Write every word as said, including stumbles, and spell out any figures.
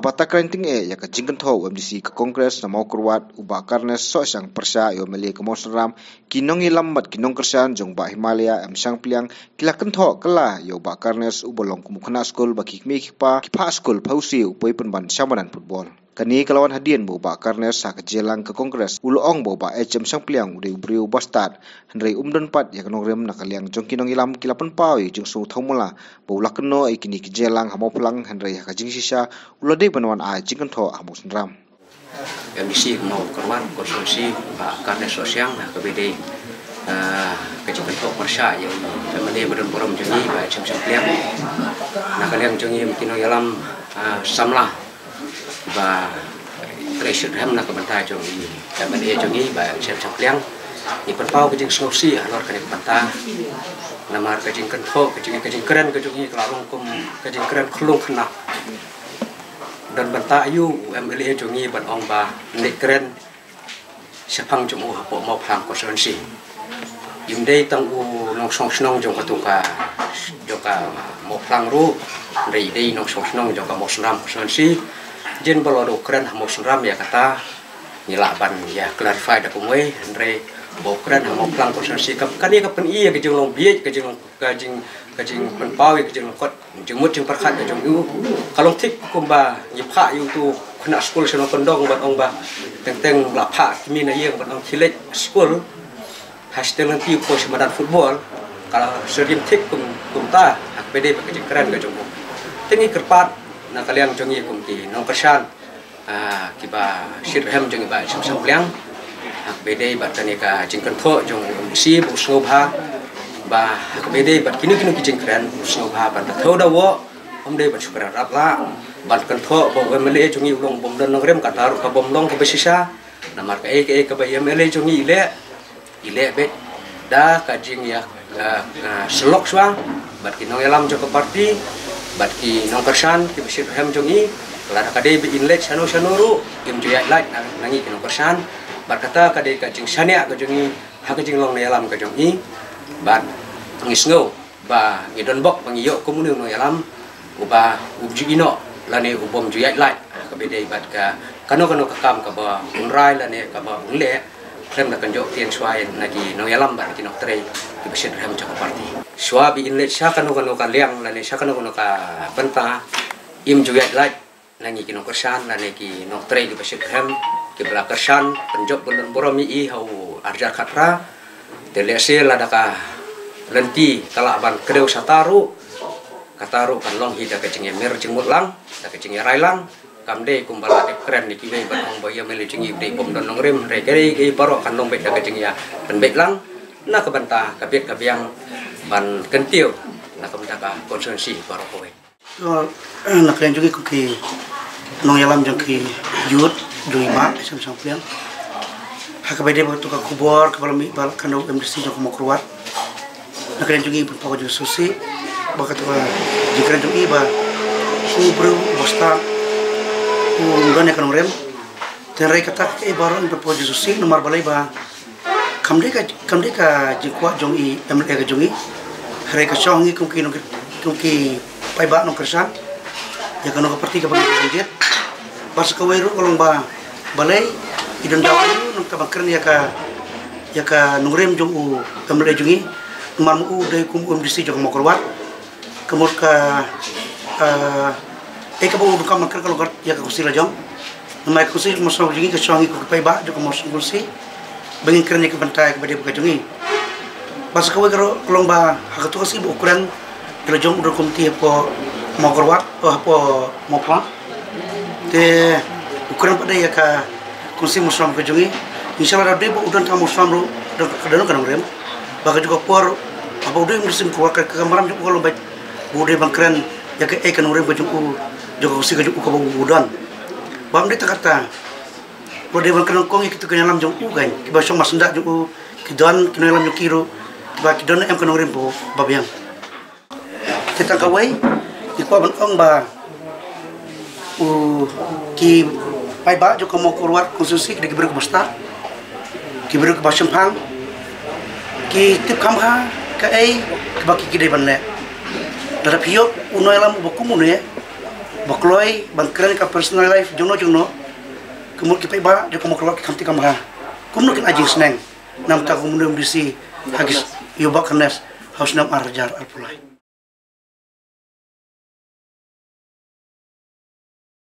Bad ha ka kren tyngeh ïa ka jingkynthoh u MDC ka Congress na Mawkyrwat u Bah Carnes Sohshang pyrshah ïa u MLA ka Mawsynram, ki nongïalam bad ki nongkyrshan jong u Bah Himalaya M Shangpliang ki la kynthoh kylla ïa u Bah Carnes uba long kum u khynnah skul ba ki kmie ki kpa ki phah skul pha u sie u poi pynban sha madan football. Kane ka la wan hadien ba u Bah Carnes ha ka jingïalang ka Congress u la ong ba u Bah H M Shangpliang u dei u briew uba stad, hynrei um don pat ïa ka nongrim. Na ka liang jong ki nongïalam ki la pynpaw ïa ka jingsngewthuh mula ba u la kynnoh ïa kine ki jingïalang ha Mawphlang, hynrei ha ka jingshisha u la dei ban wan ai jingkynthoh ha Mawsynram. MDC ka Mawkyrwat constituency Bah Carnes Sohshang ha kaba ïadei, ah, ka jingkynthoh pyrshah ïa u MLA ba don burom jong ngi Bah H M Shangpliang. Na ka liang jong ngi ki nongïalam, ah, samla ba trei shitrhem na ka bynta jong i MLA jong i Bah H M Shangpliang. Ngi pynpaw ka jingsngewsih halor kane ka bynta. Namar ka jingkynthoh, ka jing, ka jingkren ka jong i ka la long kum ka jingkren khyllung khynnah. Don bynta aïu u MLA jong i ban ong ba leit kren shaphang jong u hapoh Mawphlang constituency? Im dei tang u nongshong shnong jong katu ka, jong ka Mawphlang ruh, hynrei i dei nongshong shnong jong ka Mawsynram constituency. Jin ba la dei u kren ha Mawsynram ïa kata ngi lah ban ïa clarify da kumwei, hynrei ba u kren ha Mawphlang constituency ka, kane ka pyni ïa ka jinglong bieit, ka jinglong, ka jing, ka jingpynpaw ïa ka jinglong kot, jingmut jingpyrkhat ka jong u. Ka long thik kumba ngi phah ïa utu u khynnah skul sha Nongkyndong ban ong ba teng teng la phah kmie na ïing ban ong khie leit skul, ha shatei lynti u poi sha madan football. Ka la syriem thik kum, kumta ha kaba ïadei bad ka jingkren ka jong u. Te ngi kyrpad na ka liang jong ngi kum ki nongkyrshan, ah, kiba shitrhem jong i Bah H M Shangpliang, ha kaba ïadei bad kane ka jingkynthoh jong u MDC ba u sngewbha ba ha kaba ïadei bad kino kino ki jingkren u sngewbha ban da thew da wok, um dei ban shu kren rap lah ban kynthoh ba u MLA jong ngi u long bym don nongrim, kata ruh ka bym long kaba shisha. Namar kaei kaei kaba i MLA jong ngi i leh, i leh beit da ka jingïa, ah, ah, syllok shuwa bad ki nongïalam jong ka party bad ki nongkyrshan kiba shitrhem jong i. Lada ka dei ba in leit shano shano ruh, im ju ïaid lait na, na ngi ki nongkyrshan. Bad kata ka dei ka jingshaniah ka jong i ha ka jinglong nongïalam ka jong i. Bad ngi sngew ba ngi don bok ba ngi ïoh kum une u nongïalam uba u ju ïehnoh lane u bym ju ïaid lait ha kaba ïadei bad ka kano kano ka kam kaba un rai lane kaba un leh, khlem da kynjoh ktien shuwa na ki nongïalam bad ki nongtrei kiba shitrhem jong ka party. Shuwa ba in leit sha kano kano ka liang lane sha kano kano ka bynta, im ju ïaid lait na ngi ki nongkyrshan lane ki nongtrei kiba shitrhem, kiba la kyrshan pynjop bun bun burom ïa i ha u arhajar khatphra. Te lehse lada ka lynti ka lah ban kdew shata ruh, kata ruh kan long hi da ka jingïamir jingmut lang, da ka jingïarai lang. Kam dei kumba la dep kren ïa kiwei ban ong ba i MLA jong ngi u dei bym don nongrim, hynrei kaei kaei baroh kan long beit da ka jingïapynbeit lang na ka bynta ka bit ka biang ban kyntiew na ka bynta ka constituency baroh kawei. To, na ka liang jong ngi kum ki nongïalam jong ki youth jong i Bah H M Shangpliang, ha kaba ïadei bad katu ka khubor kaba la mih ba la kynnoh u MDC jong ka Mawkyrwat, na ka liang jong ngi pynpaw ka jingsngewsih ba katu ka jingkren jong i ba u briew uba stad, um don ïa ka nongrim. Te hynrei kata kaei baroh ngi pynpaw ka jingsngewsih namar balei ba kam dei ka, kam dei ka jingkwah jong i MLA ka jong i. Hynrei ka shong ngi kum ki nong, kum ki paidbah nongkyrshan ïa kano ka party kaba ngi jied. Bad sa kawei ruh ka long ba balei i don daw aïu nangta ban kren ïa ka, ïa ka nongrim jong u MLA jong i. Namar ma u dei kum u MDC jong ka Mawkyrwat. Ka mut ka, eh, eh, kaba u donkam ban kren ka long kat ïa ka constituency la jong. Namar ka constituency ka Mawsynram jong ngi ka shong ngi kum ki paidbah jong ka Mawsynram constituency ba ngin kren ïa ka bynta ïa kaba dei bad ka jong ngi. Bad sa kawei ka long ba ha katu ka constituency ba u kren ka la jong u don committee hapoh Mawkyrwat, oh, hapoh Mawphlang. Te u kren pat de ïa ka constituency Mawsynram ka jong ngi. Inshallah da dei ba u don tang Mawsynram ruh, don ka, don ka nongrim. Ba ka jong ka por haba u dei u MDC Mawkyrwat ka, ka kamram jong u ka long ba u dei ban kren ïa kaei ka nongrim ka jong u, jong ka constituency ka jong u kaba u don. Bym dei tang kata, u dei ban kren nyngkong ïa kitu ki nongïalam jong u kan, kiba shong marsyndah jong u, ki don ki nongïalam jong ki ruh kiba ki don em ka nongrim ba, ba biang. Te tang kawei ngi kwah ban ong ba u, ki paidbah jong ka Mawkyrwat constituency ki dei ki briew kiba stad, ki briew kiba shemphang, ki tip kham bha kaei kaba ki, ki dei ban leh. Lada phi ïoh u nongïalam uba kum une, Ba kloi ban kren ka personal life jongno jongno. Kumno ki paidbah jong ka Mawkyrwat ki kham tip kham bha. Kumno kin ai jingsneng. Namar kumno ym bisi ha ki ïa u Bah Kyrnes ha u snem ar hajar arphew lai.